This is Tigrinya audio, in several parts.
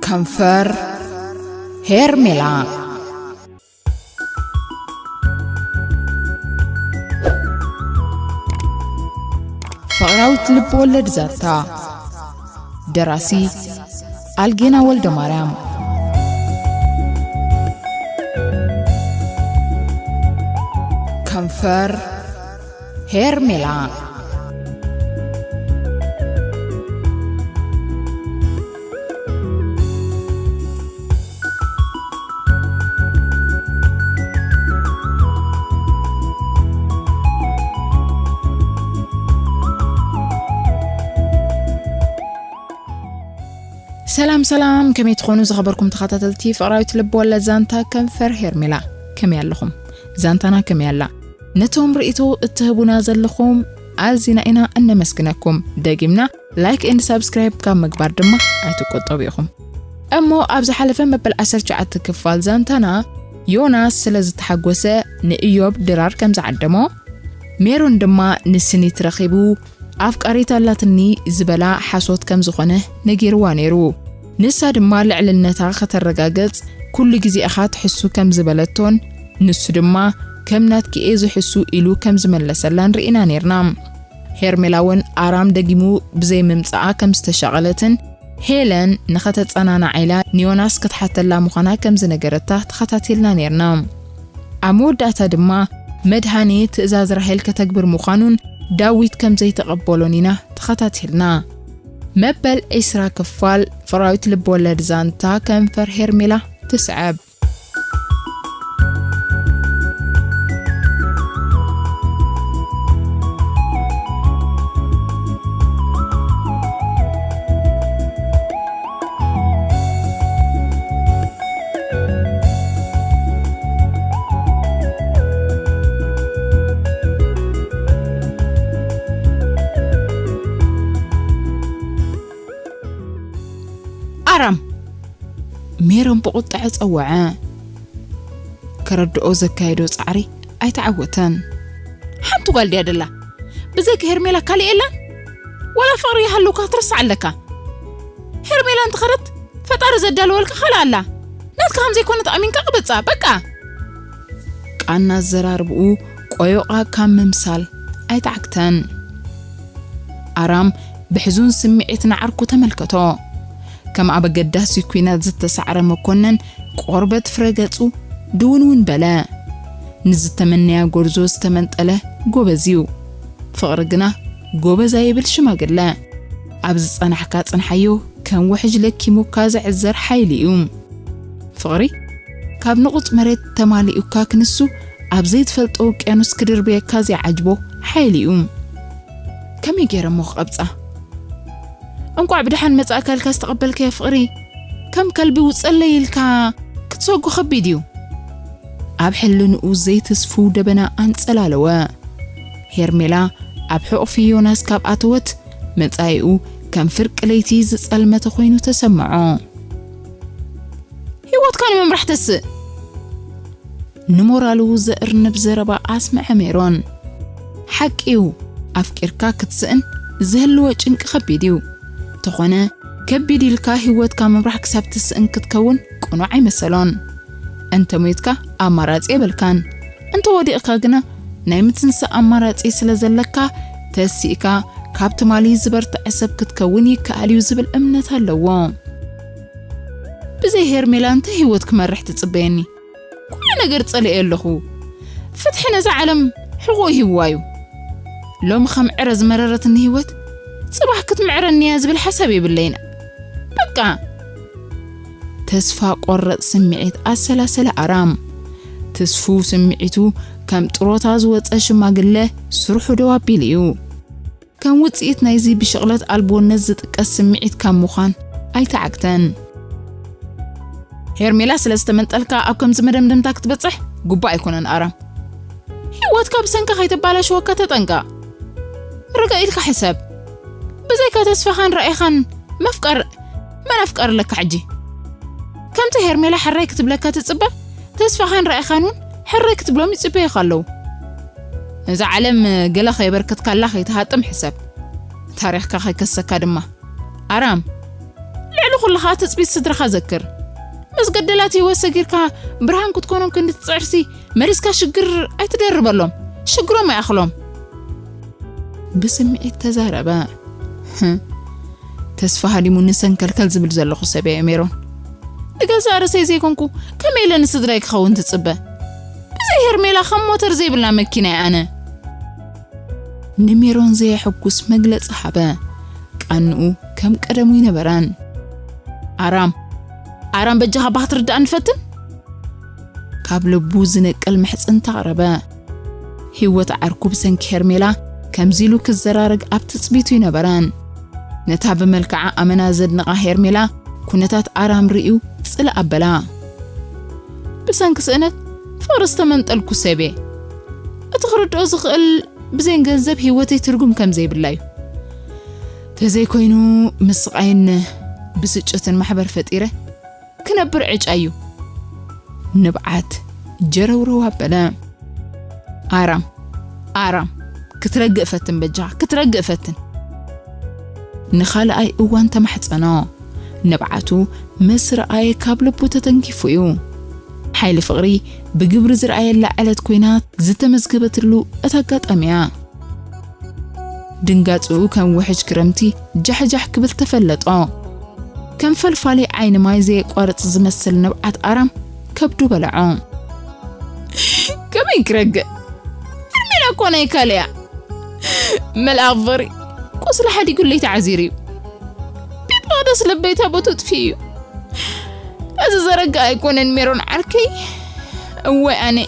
ከንፈር ሄርሜላ። ፍቕራዊት ልብ ወለድ ዛንታ። ደራሲ ኣልጌና ወልደ ማርያም። ከንፈር ሄርሜላ። ሰላም ሰላም፣ ከመይ ትኾኑ ዝኸበርኩም ተኸታተልቲ ፍቕራዊት ልብ ወለድ ዛንታ ከንፈር ሄርሜላ? ከመይ ኣለኹም? ዛንታና ከመይ ኣላ? ነቶም ርእይቶ እትህቡና ዘለኹም ኣዚና ኢና እነመስግነኩም። ደጊምና ላይክ ኤንድ ሳብስክራይብ ካብ ምግባር ድማ ኣይትቆጠቡ ኢኹም። እሞ ኣብ ዝሓለፈ መበል ዓሰርተ ትሽዓተ ክፋል ዛንታና፣ ዮናስ ስለ ዝተሓጎሰ ንእዮብ ድራር ከም ዝዓደሞ፣ ሜሮን ድማ ንስኒት ረኺቡ ኣፍቃሪት ኣላትኒ ዝበላ ሓሶት ከም ዝኾነ ነጊርዋ ነይሩ። ንሳ ድማ ልዕልነታ ከተረጋገጽ ኩሉ ግዜ ኢኻ ትሕሱ ከም ዝበለቶን፣ ንሱ ድማ ከም ናትኪ እየ ዝሕሱ ኢሉ ከም ዝመለሰላን ርኢና ነይርና። ሄርሜላ እውን ኣራም ደጊሙ ብዘይ ምምጻኣ ከም ዝተሻቐለትን፣ ሄለን ንኸተጸናንዓ ኢላ ንዮናስ ክትሓተላ ምዃና ከም ዝነገረታ ተኸታቲልና ነይርና። ኣብ መወዳእታ ድማ መድሃኔ ትእዛዝ ራሄል ከተግብር ምዃኑን ዳዊት ከም ዘይተቐበሎን ኢና ተኸታቲልና። መበል ዕስራ ክፋል ፍቕራዊት ልብ ወለድ ዛንታ ከንፈር ሄርሜላ ትስዕብ። ኣራም፣ ሜሮን ብቑጥዐ ጸወዐ። ከረድኦ ዘካየዶ ጻዕሪ ኣይተዓወተን። ሓንቲ ጓል ድያ ደላ? ብዘይካ ሄርሜላ ካልእ የላን? ዋላ ፍቕሪ ይሃልውካ ክትርስዓ ኣለካ? ሄርሜላ እንተኸደት ፈጣሪ ዘዳለወልካ ካልእ ኣላ። ናትካ ከም ዘይኮነት ኣሚንካ ቅበጻ፣ በቃ። ቃና ኣዘራርብኡ ቆዮቓ ካብ ምምሳል ኣይተዓግተን። ኣራም ብሕዙን ስምዒት ንዓርኩ ተመልከቶ። ከም ኣብ ኣገዳሲ ኲናት ዝተሳዕረ መኮነን ቆርበት ፍረ ገጹ ድውንውን በለ። ንዝተመነያ ጎርዞ ዝተመንጠለ ጎበዝ እዩ። ፍቕሪ ግና ጎበዝ ኣይብል ሽማግለ። ኣብ ዝጸናሕካ ጽንሓዮ፣ ከም ውሕጅ ለኪሙካ ዝዕዘር ሓይሊ እዩ። ፍቕሪ ካብ ንቑጽ መሬት ተማሊኡካ ክንሱ ኣብ ዘይትፈልጦ ውቅያኖስ ክድርብየካ ዘይዓጅቦ ሓይሊ እዩ። ከመይ ገይረ እሞ ክቐብጻ? እንቋዕ ብደሓን መጻእካ ኢልካ ዝተቐበልካዮ ፍቕሪ፣ ከም ከልቢ ውጸለይ ኢልካ ክትሰጎ ከቢድ እዩ። ኣብ ሕልንኡ ዘይትስፉው ደበና ኣንጸላለወ። ሄርሜላ ኣብ ሕቑፊ ዮናስ ካብ ኣተወት፣ መጻኢኡ ከም ፍርቂ ለይቲ ዝጸልመተ ኮይኑ ተሰምዖ። ህይወትካ ንምምራሕ ተስእ። ንሞራሉ ዘእርንብ ዘረባ ኣስምዐ ሜሮን። ሓቂ'ዩ፣ ኣፍቂርካ ክትስእን ዝህልወ ጭንቂ ከቢድ እዩ። ተኾነ፣ ከቢድ ኢልካ ህይወትካ ምምራሕ ክሳብ ትስእን ክትከውን ቅኑዕ ኣይመሰሎን። እንተ ሞይትካ ኣማራጺ የብልካን። እንተ ወዲቕካ ግና ናይ ምትንሳእ ኣማራጺ ስለ ዘለካ፣ ተሲእካ ካብ ትማሊ ዝበርትዐ ሰብ ክትከውን ይከኣል እዩ ዝብል እምነት ኣለዎ። ብዘይ ሄርሜላ እንታይ ህይወት ክመርሕ ትጽበየኒ? ኩሉ ነገር ጸሊኤ ኣለኹ። ፍትሒ ነዛ ዓለም ሕቖኡ ሂብዋ እዩ። ሎሚ ከም ዕረ ዝመረረትኒ ህይወት፣ ጽባሕ ክትምዕረኒ እያ ዝብል ሓሳብ የብለይን። በቃ። ተስፋ ቆረጽ ስምዒት ኣሰላሰለ ኣራም። ትስፉው ስምዒቱ ከም ጥሮታ ዝወጸ ሽማግለ ስርሑ ደው ኣቢሉ እዩ። ከም ውጽኢት ናይዚ ብሽቕለት ኣልቦነት ዝጥቀስ ስምዒት ካብ ምዃን ኣይተዓግተን። ሄርሜላ ስለ ዝተመንጠልካ ኣብ ከምዚ መደምደምታ ክትበጽሕ ግቡእ ኣይኮነን ኣራም። ህይወትካ ብሰንካ ከይተባላሽወካ ተጠንቀቕ። ርግእ ኢልካ ሕሰብ። ብዘይካ ተስፋኻን ራኢኻን መፍቀር መን ኣፍቀር ኣለካ ሕጂ? ከምቲ ሄርሜላ ሕራይ ክትብለካ ትጽበ፣ ተስፋኻን ራኢኻን እውን ሕራይ ክትብሎም ይጽበዩኻ ኣለዉ። ነዛ ዓለም ገለ ከየበርከትካላ ከይትሃጥም ሕሰብ። ታሪኽካ ከይከሰካ ድማ። ኣራም፣ ልዕሊ ንኹሉ ኸኣ ትጽቢት ስድራኻ ዘክር። ምስ ገደላት ህይወት ሰጊርካ ብርሃን ክትኮኖም ክንዲ ትጽዕርሲ፣ መሊስካ ሽግር ኣይትደርበሎም። ሽግሮም ኣይኣኽሎም። ብስምዒት ተዛረበ። "ህም፣ ተስፋ ሃዲሙኒ ሰንከልከል ዝብል ዘለኹ ሰብ እየ ሜሮን። ንገዛእ ርእሰይ ዘይኮንኩ፣ ከመይ ኢለ ንስድራይ ክኸውን ትጽበ? ብዘይ ሄርሜላ ከም ሞተር ዘይብላ መኪና እየ ኣነ።" ንሜሮን ዘየሐጉስ መግለጺ ሃበ። ቃንኡ ከም ቀደሙ ኣይነበረን። "ኣራም፣ ኣራም በጃኻ እባ ክትርዳእኒ ፈትን?" ካብ ልቡ ዝነቅል ምሕጽንታ ኣቕረበ። ህይወት ዓርኩ ብሰንኪ ሄርሜላ ከምዚ ኢሉ ክዘራረግ ኣብ ትጽቢቱ ኣይነበረን። ነታ ብመልክዓ ኣመና ዘድንቓ ሄርሜላ ኩነታት ኣራም ርእዩ ጽልእ ኣበላ። "ብሰንኪ ስእነት ፍቕሪ ዝተመንጠልኩ ሰብ እየ። እቲ ክርድኦ ዝኽእል ብዘይ ገንዘብ ህይወተይ ትርጉም ከም ዘይብላ እዩ። ተዘይኮይኑ ምስ ስቓይን ብስጭትን ማሕበር ፈጢረ ክነብር ዕጫ እዩ።" ንብዓት ጀረውረው ኣበለ። "ኣራም፣ ኣራም፣ ክትረግእ ፈትን በጃኻ፣ ክትረግእ ፈትን።" ንኻልኣይ እዋን ተማሕጸኖ። ንብዓቱ ምስ ረኣየ ካብ ልቡ ተተንኪፉ እዩ። ሓይሊ ፍቕሪ ብግብሪ ዝረኣየላ ዕለት ኮይና ዝተመዝገበትሉ እታ ኣጋጣሚ እያ። ድንጋጽኡ ከም ውሕጅ ክረምቲ ጃሕጃሕ ክብል ተፈለጦ። ከም ፈልፋሊ ዓይኒ ማይ ዘየቋርጽ ዝመስል ንብዓት ኣራም ከብዱ በልዖ። "ከመይ ክረግእ? ሄርሜላ እኮ ናይ ካልእ እያ። መልኣኽ ፍቕሪ ቁስሊ ሓዲጉለይ ተዓዚሩ እዩ። ቤት መቕደስ ልበይ ታቦት ኣጥፊኡ እዩ። እዚ ዘረግእ ኣይኮነን ሜሮን ዓርከይ። እወ ኣነ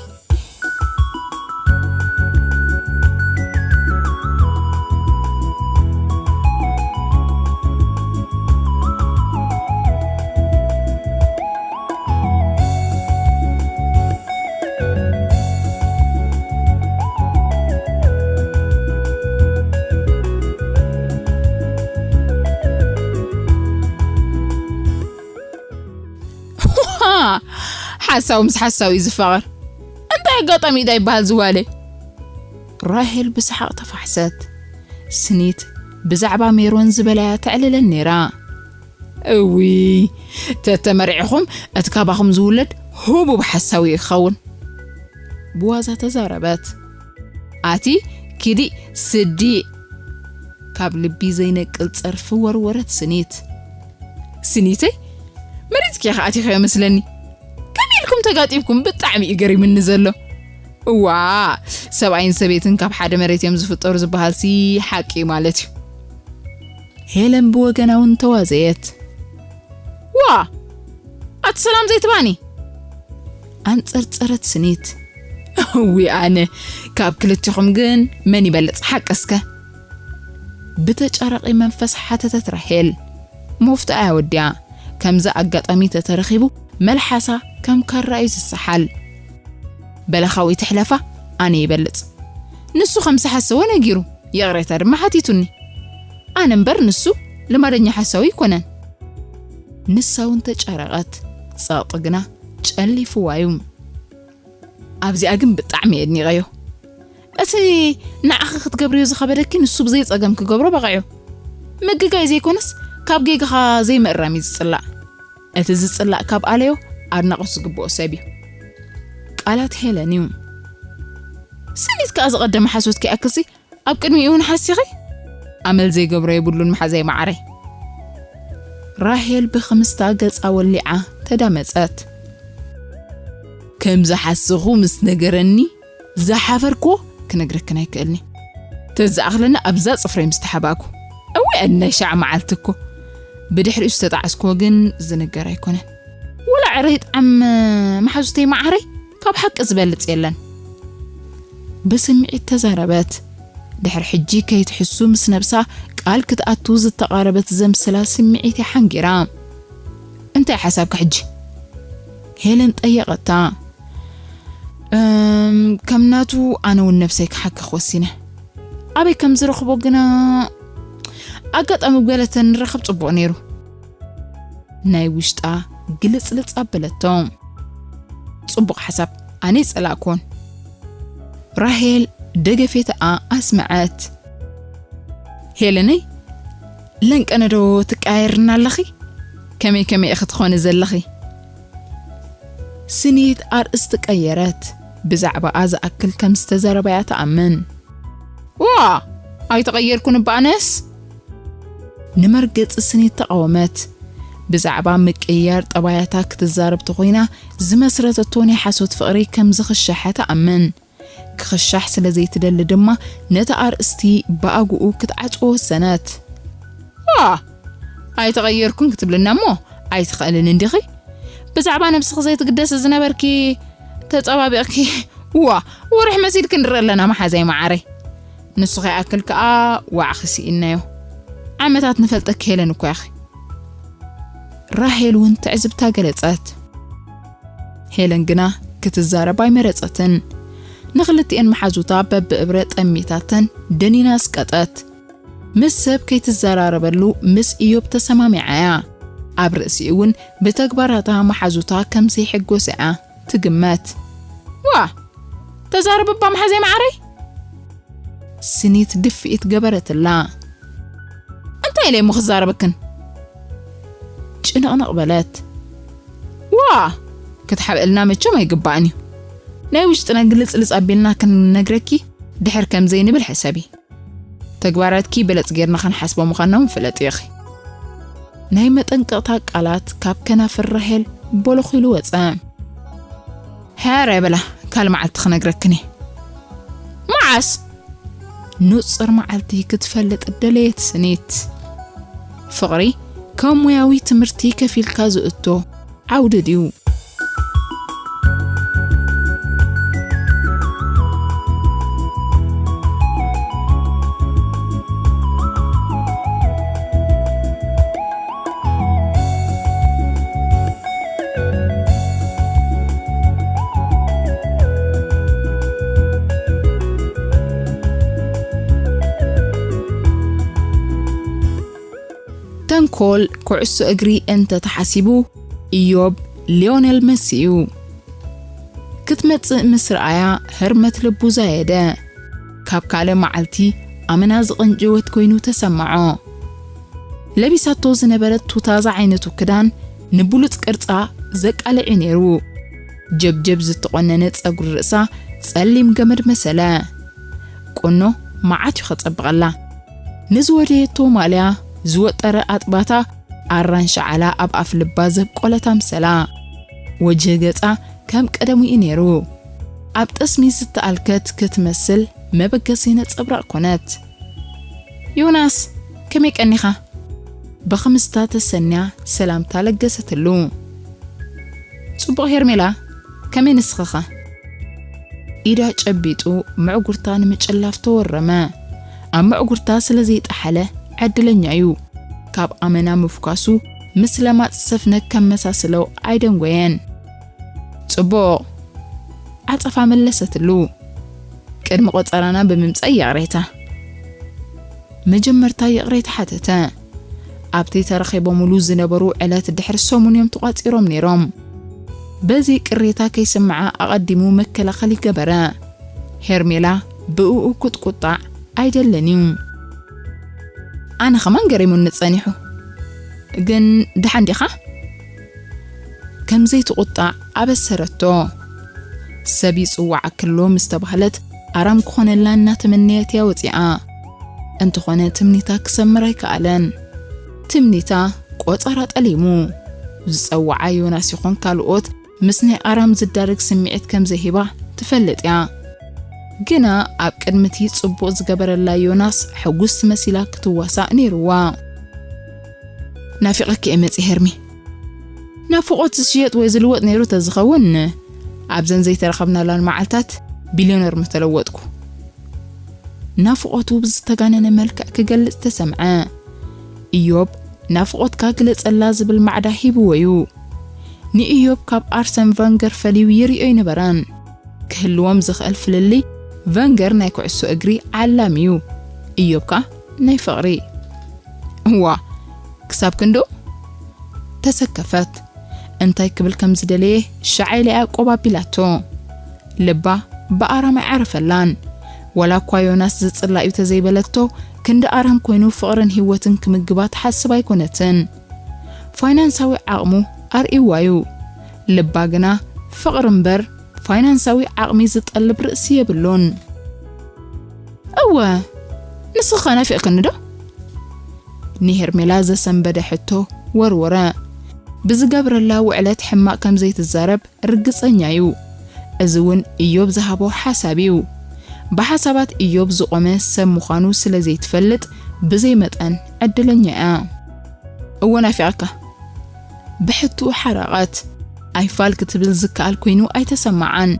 ሓሳዊ ምስ ሓሳዊ እዩ ዝፋቐር። እንታይ ኣጋጣሚ ኢዳ ይበሃል ዝዋለ?" ራሄል ብሰሓቕ ተፋሕሰት። ስኒት ብዛዕባ ሜሮን ዝበላያ ተዕልለን ነይራ። "እዊ፣ ተተመሪዕኹም እቲ ካባኹም ዝውለድ ህቡብ ሓሳዊ እዩ ክኸውን።" ብዋዛ ተዛረበት። "ኣቲ ኪዲ ስዲ!" ካብ ልቢ ዘይነቅል ጸርፊ ወርወረት ስኒት። "ስኒተይ፣ መሪጽኪ ኢኺ ኣቲኽዮ መስለኒ። ከመይ ኢልኩም ተጋጢምኩም? ብጣዕሚ እዩ ገሪምኒ ዘሎ። እዋ፣ ሰብኣይን ሰበይትን ካብ ሓደ መሬት እዮም ዝፍጠሩ ዝበሃልሲ ሓቂ እዩ ማለት እዩ።" ሄለን ብወገና እውን ተዋዘየት። "ዋ፣ ኣቲ ሰላም ዘይትባኒ?" ኣንጸርጸረት ስኒት። "እዊ ኣነ፣ ካብ ክልቲኹም ግን መን ይበልጽ? ሓቂ እስከ?" ብተጫራቒ መንፈስ ሓተተት ራሄል። መፍትኣ እያ ወዲኣ። ከምዚ ኣጋጣሚ ተተረኺቡ መልሓሳ ከም ካራ እዩ ዝሰሓል። በለኻዊ ትሕለፋ፣ ኣነ ይበልጽ። ንሱ ከም ዝሓሰቦ ነጊሩ፣ ይቕሬታ ድማ ሓቲቱኒ። ኣነ እምበር ንሱ ልማደኛ ሓሳዊ ኣይኮነን። ንሳ እውን ተጫረቐት፣ ጸቕጢ ግና ጨሊፍዋ እዩ። ኣብዚኣ ግን ብጣዕሚ እየ ኣድኒቐዮ። እቲ ንዓኺ ክትገብርዮ ዝኸበደኪ ንሱ ብዘይ ጸገም ክገብሮ በቒዑ። ምግጋይ ዘይኮነስ ካብ ጌጋኻ ዘይምእራም እዩ ዝጽላእ። እቲ ዝጽላእ ካብ ኣለዮ ኣድናቖት ዝግብኦ ሰብ እዩ። ቃላት ሄለን እዩ። ስኒት ከኣ ዝቐደመ ሓሶት ከይኣክልሲ ኣብ ቅድሚኡ እውን ሓሲኺ? ኣመል ዘይገብሮ የብሉን መሓዛይ መዓረይ። ራሄል ብኽምስታ ገጻ ወሊዓ ተዳመጸት። ከም ዝሓሰኹ ምስ ነገረኒ ዝሓፈርክዎ ክነግረክን ኣይክእልኒ። ተዝኣኽለኒ ኣብዛ ጽፍረይ ምስ ተሓባእኩ። እወ፣ ናይ ሻዕ መዓልቲ እኮ። ብድሕሪኡ ዝተጣዕስክዎ ግን ዝንገር ኣይኮነን። ወላ ዕረ ይጥዓም መሓዙተይ መዓረይ፣ ካብ ሓቂ ዝበልጽ የለን። ብስምዒት ተዛረበት። ድሕሪ ሕጂ ከይትሕሱ ምስ ነብሳ ቃል ክትኣቱ ዝተቓረበት ዘምስላ ስምዒት እያ ሓንጊራ። "እንታይ ሓሳብካ ሕጂ?" ሄለን ጠየቐታ። "እም፣ ከም ናቱ ኣነ እውን ነብሰይ ክሓክኽ ወሲነ። ኣበይ ከም ዝረኽቦ ግና ኣጋጣሚ ገለ ተንራኸብ ጽቡቕ ነይሩ።" ናይ ውሽጣ ግልጽልጽ ኣበለቶ። "ጽቡቕ ሓሳብ፣ ኣነ ይጸላእክዎን።" ራሄል ደገፌታኣ ኣስመዐት። "ሄለነይ፣ ለንቀነ ዶ ትቀያየርና ኣለኺ? ከመይ ከመይ ኢኺ ትኾኒ ዘለኺ? ስኒት ኣርእስቲ ቀየረት። ብዛዕባኣ ዝኣክል ከም ዝተዘረባያ ትኣምን። ዋ! ኣይተቐየርኩን እባ ኣነስ። ንመርገጺ ስኒት ተቓወመት። ብዛዕባ ምቅይያር ጠባያታ ክትዛረብ ተኾይና ዝመስረተቶ ናይ ሓሶት ፍቕሪ ከም ዝኽሻሐ ትኣምን። ክኽሻሕ ስለ ዘይትደሊ ድማ ነቲ ኣርእስቲ ብኣግኡ ክትዓጽዎ ወሰነት። ዋ! ኣይተቐየርኩን ክትብልና እሞ ኣይትኽእልን እንዲኺ? ብዛዕባ ነብስኺ ዘይትግደሲ ዝነበርኪ ተጸባቢቕኪ። ዋ! ወርሒ መሲልኪ ንርኢ ኣለና መሓዛይ መዓረይ። ንስኺ ይኣክል ከኣ ዋዕኺ ስኢንናዮ። ዓመታት ንፈልጠኪ ሄለን እኮ ኢኺ። ራሄል እውን ትዕዝብታ ገለጸት። ሄለን ግና ክትዛረብ ኣይመረጸትን። ንኽልቲኤን መሓዙታ በብእብረ ጠሚታተን ደኒና ኣስቀጠት። ምስ ሰብ ከይትዘራረበሉ ምስ ኢዮብ ተሰማሚዓ እያ። ኣብ ርእሲኡ እውን ብተግባራታ መሓዙታ ከም ዘይሕጎስ እያ ትግመት። ዋ! ተዛረብ እባ መሓዘይ መዓረይ። ስኒት ድፍኢት ገበረትላ። እንታይ ኢለ እሞ ክዛረበክን? ጭንቕንቕ በለት። ዋ! ክትሓብእልና መቸም ኣይግባእን እዩ። ናይ ውሽጥና ግልጽልጽ ኣቢልና ክንነግረኪ ድሕር ከም ዘይንብል ሕሰቢ። ተግባራትኪ በለጽ ጌርና ክንሓስቦ ምዃንና እውን ፍለጢ ኢኺ። ናይ መጠንቀቕታ ቃላት ካብ ከናፍር ራሄል ቦሎኽ ኢሉ ወጸ። ሕራይ በላ፣ ካልእ መዓልቲ ክነግረክን እየ። መዓስ? ንጹር መዓልቲ ክትፈልጥ ደለየት ስኒት። ፍቕሪ ከም ሞያዊ ትምህርቲ ከፊልካ ዝእቶ ዓውዲ ድዩ? ተንኮል ኩዕሶ እግሪ እንተ ተሓሲቡ፣ ኢዮብ ሊዮኔል መሲ እዩ። ክትመጽእ ምስ ረኣያ ህርመት ልቡ ዛየደ። ካብ ካልእ መዓልቲ ኣመና ዝቕንጭወት ኮይኑ ተሰምዖ። ለቢሳቶ ዝነበረት ቱታ ዝዓይነቱ ክዳን ንብሉጽ ቅርጻ ዘቃልዕ እዩ ነይሩ። ጀብጀብ ዝተቖነነ ጸጉሪ ርእሳ ጸሊም ገመድ መሰለ። ቁኖ መዓት እዩ ከጸብቐላ። ንዝወደየቶ ማልያ ዝወጠረ ኣጥባታ ኣራንሺ ዓላ ኣብ ኣፍ ልባ ዘብቆለት ኣምሰላ። ወጅህ ገጻ ከም ቀደሙ እዩ ነይሩ። ኣብ ጠስሚ ዝተኣልከት ክትመስል መበገሲ ነጸብራቕ ኮነት። ዮናስ፣ ከመይ ቀኒኻ? ብኽምስታ ተሰንያ ሰላምታ ለገሰትሉ። ጽቡቕ ሄርሜላ፣ ከመይ ንስኺኸ? ኢዳ ጨቢጡ ምዕጉርታ ንምጭላፍ ተወረመ። ኣብ ምዕጉርታ ስለ ዘይጠሓለ ዕድለኛ እዩ። ካብ ኣመና ምፍኳሱ ምስ ለማጽ ሰፍነግ ከመሳስለው ኣይደንጎየን። ጽቡቕ፣ ዓጸፋ መለሰትሉ። ቅድሚ ቆጸራና ብምምጻእ ይቕሬታ። መጀመርታ ይቕሬታ ሓተተ። ኣብቲ ተረኺቦምሉ ዝነበሩ ዕለት ድሕሪ ሰሙን እዮም ተቋጺሮም ነይሮም። በዚ ቅሬታ ከይስምዓ ኣቐዲሙ መከላኸሊ ገበረ። ሄርሜላ ብእኡ ክትቁጣዕ ኣይደልን እዩ። ኣነ ኸማን ገሪሙኒ ጸኒሑ። ግን ደሓን ዲኻ? ከም ዘይትቁጣዕ ኣበሰረቶ። ሰብ ይጽዋዓኪ ኣሎ ምስ ተባህለት ኣራም ክኾነላ እናተመነየት እያ ወጺኣ። እንተኾነ ትምኒታ ክሰምር ኣይከኣለን። ትምኒታ ቆጸራ ጠሊሙ። ዝጸውዓ ዮናስ ይኹን ካልኦት ምስ ናይ ኣራም ዝዳረግ ስምዒት ከም ዘይሂባ ትፈልጥ እያ። ግና ኣብ ቅድሚ እቲ ጽቡቕ ዝገበረላ ዮናስ ሕጉስቲ መሲላ ክትዋሳእ ነይርዋ። ናፊቐኪ እየ መጺ ሄርሚ። ናፍቖት ዝሽየጥ ወይ ዝልወጥ ነይሩ ተዝኸውን ኣብዘን ዘይተረኸብናላን መዓልታት ቢልዮነር ምተለወጥኩ። ናፍቖቱ ብዝተጋነነ መልክዕ ክገልጽ ተሰምዐ። ኢዮብ ናፍቖትካ ግለጸላ ዝብል ማዕዳ ሂብዎ እዩ። ንኢዮብ ካብ ኣርሰን ቨንገር ፈልዩ ይርእዮ ኣይነበረን። ክህልዎም ዝኽእል ፍልልይ፣ ቨንገር ናይ ኩዕሶ እግሪ ዓላሚ እዩ፣ ኢዮብ ከኣ ናይ ፍቕሪ። እዋ፣ ክሳብ ክንድኡ? ተሰከፈት። እንታይ ክብል ከም ዝደለየ ሻዕ ኢላ እያ ቆብ ኣቢላቶ። ልባ ብኣራም ኣይዓረፈላን። ዋላ እኳ ዮናስ ዝጽላእ እዩ ተዘይበለቶ፣ ክንዲ ኣራም ኮይኑ ፍቕርን ህይወትን ክምግባ ትሓስብ ኣይኮነትን። ፋይናንሳዊ ዓቕሙ ኣርእይዋ እዩ። ልባ ግና ፍቕሪ እምበር ፋይናንሳዊ ዓቕሚ ዝጠልብ ርእሲ የብሉን። እወ፣ ንስኻ ናፊቕክኒ ዶ? ንሄርሜላ ዘሰንበደ ሕቶ ወርወረ። ብዝገብረላ ውዕለት ሕማቕ ከም ዘይትዛረብ ርግጸኛ እዩ። እዚ እውን ኢዮብ ዝሃቦ ሓሳብ እዩ። ብሓሳባት ኢዮብ ዝቖመ ሰብ ምዃኑ ስለ ዘይትፈልጥ ብዘይ መጠን ዕድለኛ እያ። እወ ናፊቐካ። ብሕትኡ ሓረቐት። ኣይፋል ክትብል ዝከኣል ኮይኑ ኣይተሰማዓን።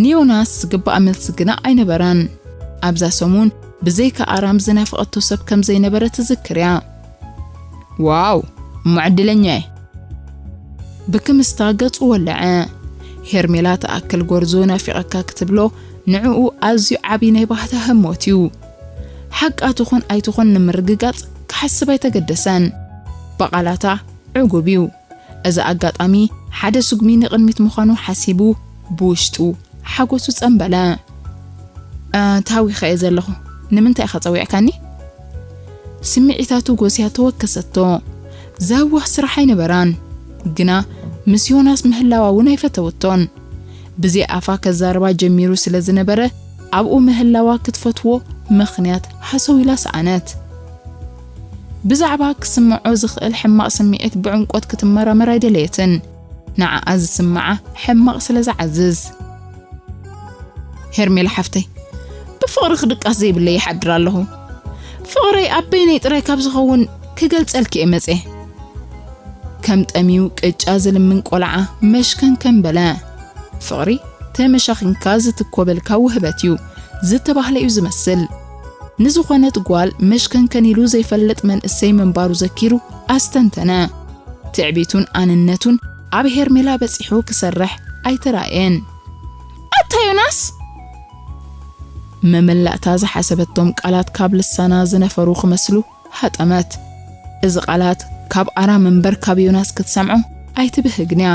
ንዮናስ ዝግባእ መልሲ ግና ኣይነበረን። ኣብዛ ሰሙን ብዘይካ ኣራም ዝናፍቐቶ ሰብ ከም ዘይነበረ ትዝክር እያ። ዋው፣ እሞ ዕድለኛ እየ። ብክምስታ ገጹ ወለዐ። ሄርሜላ ትኣክል ጎርዞ ናፊቐካ ክትብሎ ንዕኡ ኣዝዩ ዓቢ ናይ ባህታ ህሞት እዩ። ሓቃ ትኹን ኣይትኹን ንምርግጋጽ ክሓስብ ኣይተገደሰን። ብቓላታ ዕጉብ እዩ። እዚ ኣጋጣሚ ሓደ ስጉሚ ንቕድሚት ምዃኑ ሓሲቡ ብውሽጡ ሓጎሱ ጸንበለ። "እ፣ ታዊኸ እየ ዘለኹ። ንምንታይ ኢኻ ጸዊዕካኒ?" ስምዒታቱ ጎስያ ተወከሰቶ። ዘህውኽ ስራሕ ኣይነበራን። ግና ምስ ዮናስ ምህላዋ እውን ኣይፈተወቶን። ብዘይ ኣፋ ከዛርባ ጀሚሩ ስለ ዝነበረ ኣብኡ ምህላዋ ክትፈትዎ ምኽንያት ሃሰው ኢላ ሰኣነት። ብዛዕባ ክስምዖ ዝኽእል ሕማቕ ስምዒት ብዕምቆት ክትመራመር ኣይደለየትን። ንዓኣ ዝስምዓ ሕማቕ ስለ ዝዓዝዝ። "ሄርሜላ ሓፍተይ፣ ብፍቕሪ ክድቃስ ዘይብለይ ይሓድር ኣለኹ። ፍቕረይ ኣብ በይነይ ጥራይ ካብ ዝኸውን ክገልጸልኪ እየ መጽየ።" ከም ጠምዩ ቅጫ ዝልምን ቆልዓ መሽከንከን በለ። ፍቕሪ ተመሻኺንካ ዝትኮበልካ ውህበት እዩ ዝተባህለ እዩ ዝመስል። ንዝኾነት ጓል መሽከንከን ኢሉ ዘይፈልጥ መንእሰይ ምንባሩ ዘኪሩ ኣስተንተነ። ትዕቢቱን ኣንነቱን ኣብ ሄርሜላ በጺሑ ክሰርሕ ኣይተራእየን። "ኣታ ዮናስ!" መመላእታ ዝሓሰበቶም ቃላት ካብ ልሳና ዝነፈሩ ክመስሉ ሃጠመት። እዚ ቃላት ካብ ኣራም እምበር ካብ ዮናስ ክትሰምዖ ኣይትብህግን እያ።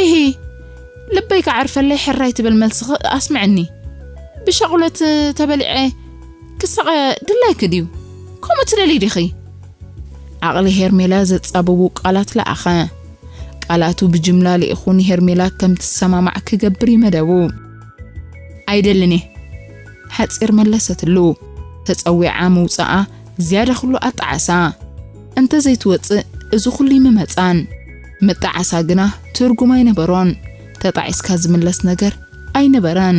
"ኢሂ፣ ልበይ ክዓርፈለይ ሕራይ ትብል መልስኺ ኣስምዕኒ። ብሻቑሎት ተበሊዐ ክሳቐ ድላይኪ ድዩ? ከምኡ ትደልዪ ዲኺ?" ዓቕሊ ሄርሜላ ዘጻብቡ ቃላት ለኣኸ። ቃላቱ ብጅምላ ልኢኹ ንሄርሜላ ከም ትሰማማዕ ክገብር እዩ መደቡ። "ኣይደልን እየ" ሓጺር መለሰትሉ። ተጸዊዓ ምውጻኣ ዝያዳ ኩሉ ኣጣዓሳ። እንተ ዘይትወጽእ እዚ ኩሉ ይምመጻን። ምጣዓሳ ግና ትርጉም ኣይነበሮን። ተጣዒስካ ዝምለስ ነገር ኣይነበረን።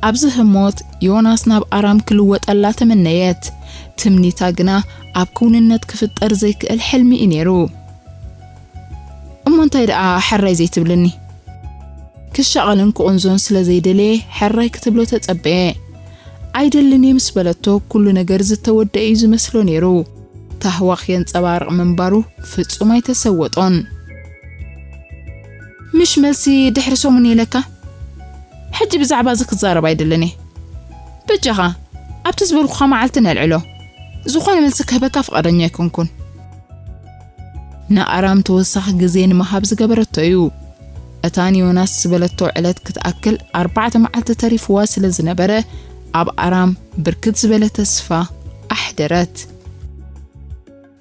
ኣብዚ ህሞት ዮናስ ናብ ኣራም ክልወጠላ ተመነየት። ትምኒታ ግና ኣብ ክውንነት ክፍጠር ዘይክእል ሕልሚ እዩ ነይሩ። "እሞ እንታይ ደኣ ሕራይ ዘይትብልኒ?" ክሻቐልን ክቕንዞን ስለ ዘይደለየ ሕራይ ክትብሎ ተጸበየ። "ኣይደልን እየ" ምስ በለቶ ኩሉ ነገር ዝተወደአ እዩ ዝመስሎ ነይሩ። ታህዋኽ የንጸባርቕ ምንባሩ ፍጹም ኣይተሰወጦን። "ምሽ መልሲ ድሕሪ ሰሙን ኢለካ? ሕጂ ብዛዕባ እዚ ክዛረብ ኣይደልን እየ። በጃኻ ኣብቲ ዝበልኩኻ መዓልቲ ነልዕሎ። ዝኾነ መልሲ ክህበካ ፍቓደኛ ኣይኮንኩን።" ንኣራም ተወሳኺ ግዜ ንምሃብ ዝገበረቶ እዩ። እታ ንዮናስ ዝበለቶ ዕለት ክትኣክል ኣርባዕተ መዓልቲ ተሪፍዋ ስለ ዝነበረ፣ ኣብ ኣራም ብርክት ዝበለ ተስፋ ኣሕደረት።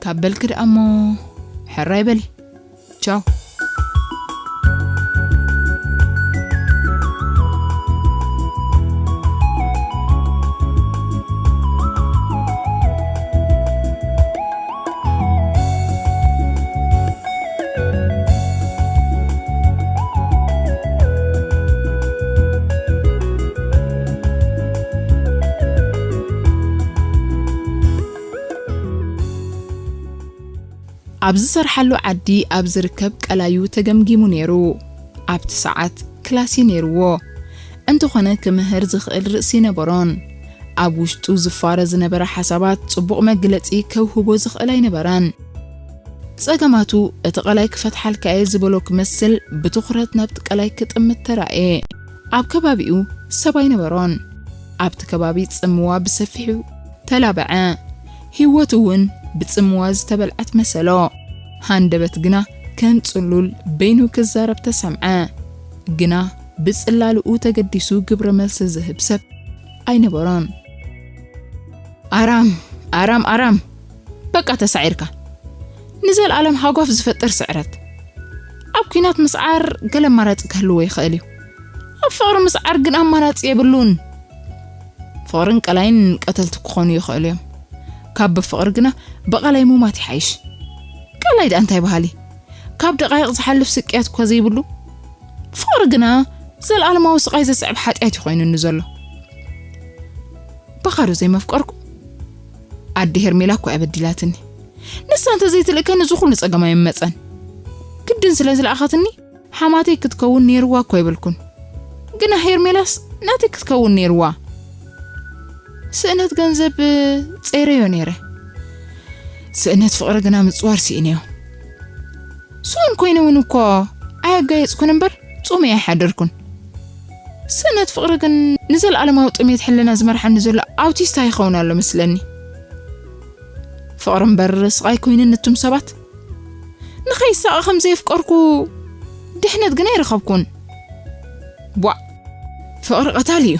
"ካብ በልኪ ደኣ እሞ ሕራይ በሊ። ቻው።" ኣብ ዝሰርሓሉ ዓዲ ኣብ ዝርከብ ቀላዩ ተገምጊሙ ነይሩ። ኣብቲ ሰዓት ክላስ እዩ ነይርዎ። እንተኾነ ክምህር ዝኽእል ርእሲ ነበሮን። ኣብ ውሽጡ ዝፋረ ዝነበረ ሓሳባት ጽቡቕ መግለጺ ከውህቦ ዝኽእል ኣይነበረን። ጸገማቱ እቲ ቀላይ ክፈትሓልካ እየ ዝበሎ ክመስል ብትኹረት ናብቲ ቀላይ ክጥምት ተራእየ። ኣብ ከባቢኡ ሰብ ኣይነበሮን። ኣብቲ ከባቢ ጽምዋ ብሰፊሑ ተላበዐ። ህይወት እውን ብጽምዋ ዝተበልዐት መሰሎ። ሃንደበት ግና ከም ጽሉል በይኑ ክዛረብ ተሰምዐ። ግና ብጽላልኡ ተገዲሱ ግብረ መልሲ ዝህብ ሰብ ኣይነበሮን። "ኣራም፣ ኣራም፣ ኣራም! በቃ ተሳዒርካ። ንዘለኣለም ሃጓፍ ዝፈጥር ስዕረት። ኣብ ኲናት ምስዓር ገለ ኣማራጺ ክህልዎ ይኽእል እዩ። ኣብ ፍቕሪ ምስዓር ግን ኣማራጺ የብሉን። ፍቕርን ቀላይን ቀተልቲ ክኾኑ ይኽእሉ እዮም። ካብ ብፍቕሪ ግና ብቐላይ ሙማት ይሓይሽ። ቀላይ ደኣ እንታይ በሃሊ? ካብ ደቓይቕ ዝሓልፍ ስቅያት እኳ ዘይብሉ። ፍቕሪ ግና ዘለኣለማዊ ስቓይ ዘስዕብ ሓጢኣት እዩ ኮይኑኒ ዘሎ። ብኻሩ ዘይመፍቀርኩ ኣዲ ሄርሜላ እኳ እያ በዲላትኒ። ንሳ እንተዘይትልእከኒ እዚ ኩሉ ጸገም ኣይመጸን። ግድን ስለ ዝለኣኸትኒ ሓማተይ ክትከውን ነይርዋ እኮ ኣይበልኩን። ግና ሄርሜላስ ናተይ ክትከውን ነይርዋ። ስእነት ገንዘብ ጸይረዮ ነይረ። ስእነት ፍቕሪ ግና ምጽዋር ስኢነዮ። ስኡን ኮይነ እውን እኮ ኣየጋየጽኩን እምበር ጾመይ ኣይሓደርኩን። ስእነት ፍቕሪ ግን ንዘለኣለማዊ ጥሜት ሕልና ዝመርሓኒ ዘሎ ኣውቲስታ ይኸውን ኣሎ መስለኒ። ፍቕሪ እምበር ስቓይ ኮይኑን ንቱም ሰባት ንኸይሳቐ ከም ዘየፍቀርኩ ድሕነት ግን ኣይረኸብኩን። ቧዕ፣ ፍቕሪ ቀታሊ እዩ።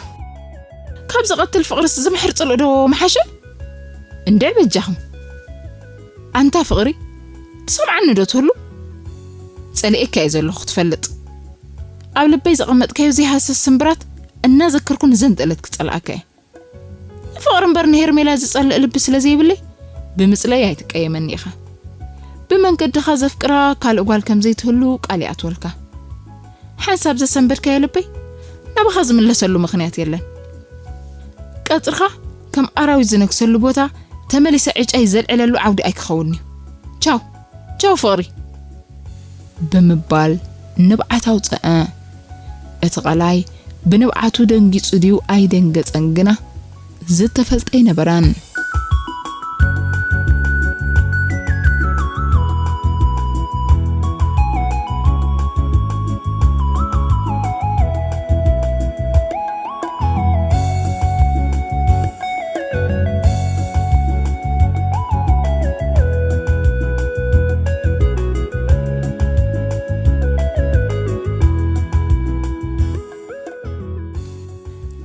ካብ ዝቐትል ፍቕርስ ዝምሕር ጽልእ ዶ ምሓሸ? እንድዒ በጃኹም። ኣንታ ፍቕሪ፣ ትሰምዓኒ ዶ ትህሉ? ጸሊኤካ እየ ዘለኹ ክትፈልጥ። ኣብ ልበይ ዘቐመጥካዮ ዘይሃሰስ ስምብራት እናዘከርኩ ንዘንጠለት ክጸልኣካ እየ። ንፍቕሪ እምበር ንሄርሜላ ዝጸልእ ልቢ ስለ ዘይብለይ ብምጽለይ ኣይትቀየመኒ ኢኻ። ብመንገድኻ ዘፍቅራ ካልእ ጓል ከም ዘይትህሉ ቃል ይኣትወልካ። ሓንሳብ ዘሰንበድካዮ ልበይ ናባኻ ዝምለሰሉ ምኽንያት የለን። ቀጽርኻ ከም ኣራዊት ዝነግሰሉ ቦታ ተመሊሰ ዕጫይ ዘልዕለሉ ዓውዲ ኣይክኸውን'ዩ። ቻው፣ ቻው ፍቕሪ። ብምባል ንብዓት ኣውጽአ። እቲ ቐላይ ብንብዓቱ ደንጊጹ ድዩ ኣይደንገጸን ግና ዝተፈልጠ ኣይነበረን።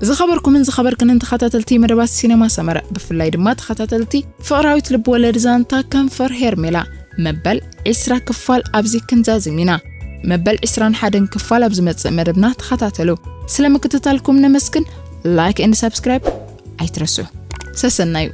ዝኸበርኩምን ዝኸበርክንን ተኸታተልቲ መደባት ሲነማ ሰመረ፣ ብፍላይ ድማ ተኸታተልቲ ፍቕራዊት ልብወለድ ዛንታ ከንፈር ሄርሜላ፣ መበል ዕስራ ክፋል ኣብዚ ክንዛዝም ኢና። መበል ዕስራን ሓደን ክፋል ኣብ ዝመጽእ መደብና ተኸታተሉ። ስለ ምክትታልኩም ነመስግን። ላይክ ኤንድ ሳብስክራይብ ኣይትረስዑ። ሰሰናዩ።